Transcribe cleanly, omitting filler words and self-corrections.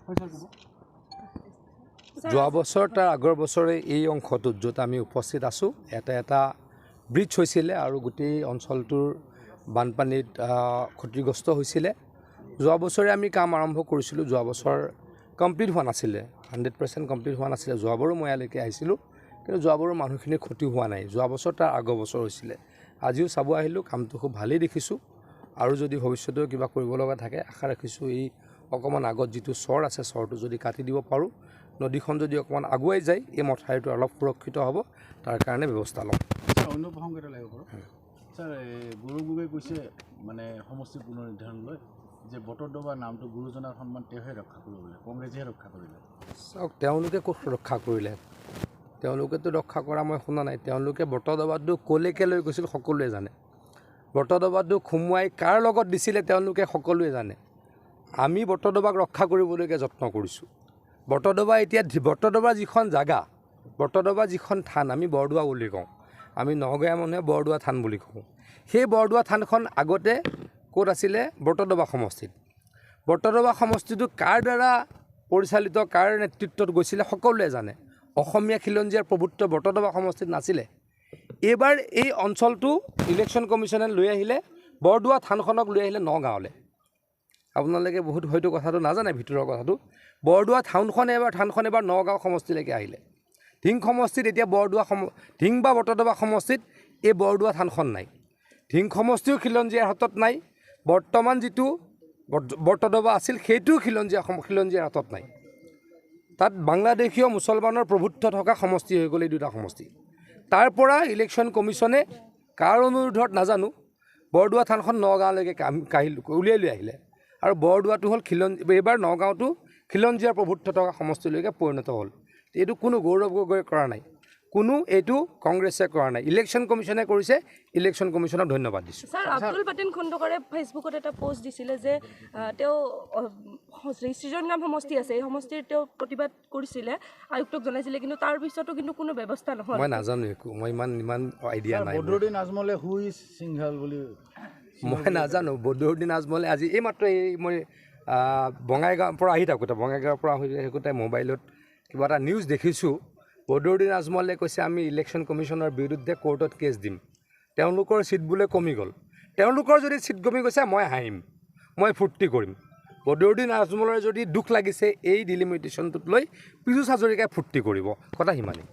হয় ছাৰ, ক'ব। যোৱা বছৰ, তাৰ আগৰ বছৰে এই অংশটোত য'ত আমি উপস্থিত আছোঁ, এটা এটা ব্ৰিজ হৈছিলে আৰু গোটেই অঞ্চলটোৰ বানপানীত ক্ষতিগ্ৰস্ত হৈছিলে। যোৱা বছৰে আমি কাম আৰম্ভ কৰিছিলোঁ। যোৱা বছৰ কমপ্লিট হোৱা নাছিলে, 100% কমপ্লিট হোৱা নাছিলে। যোৱাবাৰো মই ইয়ালৈকে আহিছিলোঁ, কিন্তু যোৱাবাৰো মানুহখিনিৰ ক্ষতি হোৱা নাই। যোৱা বছৰ, তাৰ আগৰ বছৰ হৈছিলে। আজিও চাব আহিলোঁ, কামটো খুব ভালেই দেখিছোঁ। আৰু যদি ভৱিষ্যতেও কিবা কৰিব লগা থাকে, আশা ৰাখিছোঁ এই অকণমান আগত যিটো চৰ আছে, চৰটো যদি কাটি দিব পাৰোঁ, নদীখন যদি অকণমান আগুৱাই যায়, এই মথাউৰিটো অলপ সুৰক্ষিত হ'ব, তাৰ কাৰণে ব্যৱস্থা ল'ম। ছাৰ, অন্য প্ৰসংগ এটা লাগিব বাৰু ছাৰ। এই গৌৰৱ গগৈয়ে কৈছে, মানে সমষ্টি পুনৰ নিৰ্ধাৰণ লৈ যে বটদ্ৰৱা নামটো গুৰুজনাৰ সন্মান তেওঁহে ৰক্ষা কৰিব বোলে, কংগ্ৰেছেহে ৰক্ষা কৰিলে। চাওক, তেওঁলোকে ক'ত ৰক্ষা কৰিলে? তেওঁলোকেতো ৰক্ষা কৰা মই শুনা নাই। তেওঁলোকে বটদ্ৰৱাটো ক'লৈকে লৈ গৈছিল সকলোৱে জানে। বটদ্ৰৱাটো সোমোৱাই কাৰ লগত দিছিলে তেওঁলোকে সকলোৱে জানে। আমি বটদ্ৰৱাক ৰক্ষা কৰিবলৈকে যত্ন কৰিছোঁ। বটদ্ৰৱা এতিয়া বটদ্ৰৱা যিখন জাগা, বটদ্ৰৱা যিখন থান, আমি বৰদোৱা বুলি কওঁ, আমি নগঞা মানুহে বৰদোৱা থান বুলি কওঁ। সেই বৰদোৱা থানখন আগতে ক'ত আছিলে? বটদ্ৰৱা সমষ্টিত। বটদ্ৰৱা সমষ্টিটো কাৰ দ্বাৰা পৰিচালিত, কাৰ নেতৃত্বত গৈছিলে সকলোৱে জানে। অসমীয়া খিলঞ্জীয়াৰ প্ৰভুত্ব বটদ্ৰৱা সমষ্টিত নাছিলে। এইবাৰ এই অঞ্চলটো ইলেকশ্যন কমিশ্যনে লৈ আহিলে, বৰদোৱা থানখনক লৈ আহিলে নগাঁৱলৈ। আপোনালোকে বহুত হয়তো কথাটো নাজানে, ভিতৰৰ কথাটো। বৰদোৱা থানখন এবাৰ নগাঁও সমষ্টিলৈকে আহিলে। ধিং সমষ্টিত এতিয়া বৰদোৱা সম ধিং বা বটদ্ৰৱা সমষ্টিত এই বৰদোৱা থানখন নাই। ধিং সমষ্টিও খিলঞ্জীয়াৰ হাতত নাই। বৰ্তমান যিটো বটদ্ৰৱা আছিল, সেইটোও খিলঞ্জীয়াৰ হাতত নাই। তাত বাংলাদেশীয় মুছলমানৰ প্ৰভুত্ব থকা সমষ্টি হৈ গ'ল এই দুটা সমষ্টি। তাৰ পৰা ইলেকশ্যন কমিশ্যনে কাৰ অনুৰোধত নাজানো, বৰদোৱা থানখন নগাঁৱলৈকে কাঢ়ি উলিয়াই লৈ আহিলে আৰু বৰদোৱাটো হ'ল এইবাৰ নগাঁৱটো খিলঞ্জীয়াৰ প্ৰভুত্ব থকা সমষ্টিলৈকে পৰিণত হ'ল। এইটো কোনো গৌৰৱ গগৈয়ে কৰা নাই, কোনো এইটো কংগ্ৰেছে কৰা নাই, ইলেকশ্যন কমিশ্যনে কৰিছে। ইলেকশ্যন কমিশ্যনক ধন্যবাদ দিছোঁ। ছাৰ, আব্দুল বাতেন খন্দকাৰে ফেচবুকত এটা পষ্ট দিছিলে যে তেওঁ সৃজনগ্ৰাম সমষ্টি আছে, এই সমষ্টিৰ তেওঁ প্ৰতিবাদ কৰিছিলে, আয়ুক্তক জনাইছিলে, কিন্তু তাৰ পিছতো কিন্তু কোনো ব্যৱস্থা নহ'ল। মই নাজানো একো, মই ইমান ইমান আইডিয়া নাই মোৰ। বদৰুদ্দিন আজমলে "who is Singhal" বুলি। মই নাজানো। বদৰুদ্দিন আজমলে আজি এইমাত্ৰ এই মই বঙাইগাঁৱৰ পৰা আহি থাকোঁতে, বঙাইগাঁৱৰ পৰা আহি থাকোঁতে মোবাইলত কিবা এটা নিউজ দেখিছোঁ। বদৰুদ্দিন আজমলে কৈছে, আমি ইলেকশ্যন কমিশ্যনৰ বিৰুদ্ধে কোৰ্টত কেছ দিম, তেওঁলোকৰ ছিট বোলে কমি গ'ল। তেওঁলোকৰ যদি ছিট কমি গৈছে, মই হাঁহিম, মই ফূৰ্তি কৰিম। বদৰুদ্দিন আজমলৰ যদি দুখ লাগিছে এই ডিলিমিটেশ্যনটোত লৈ, পীযুষ হাজৰিকাই ফূৰ্তি কৰিব। কথা সিমানেই।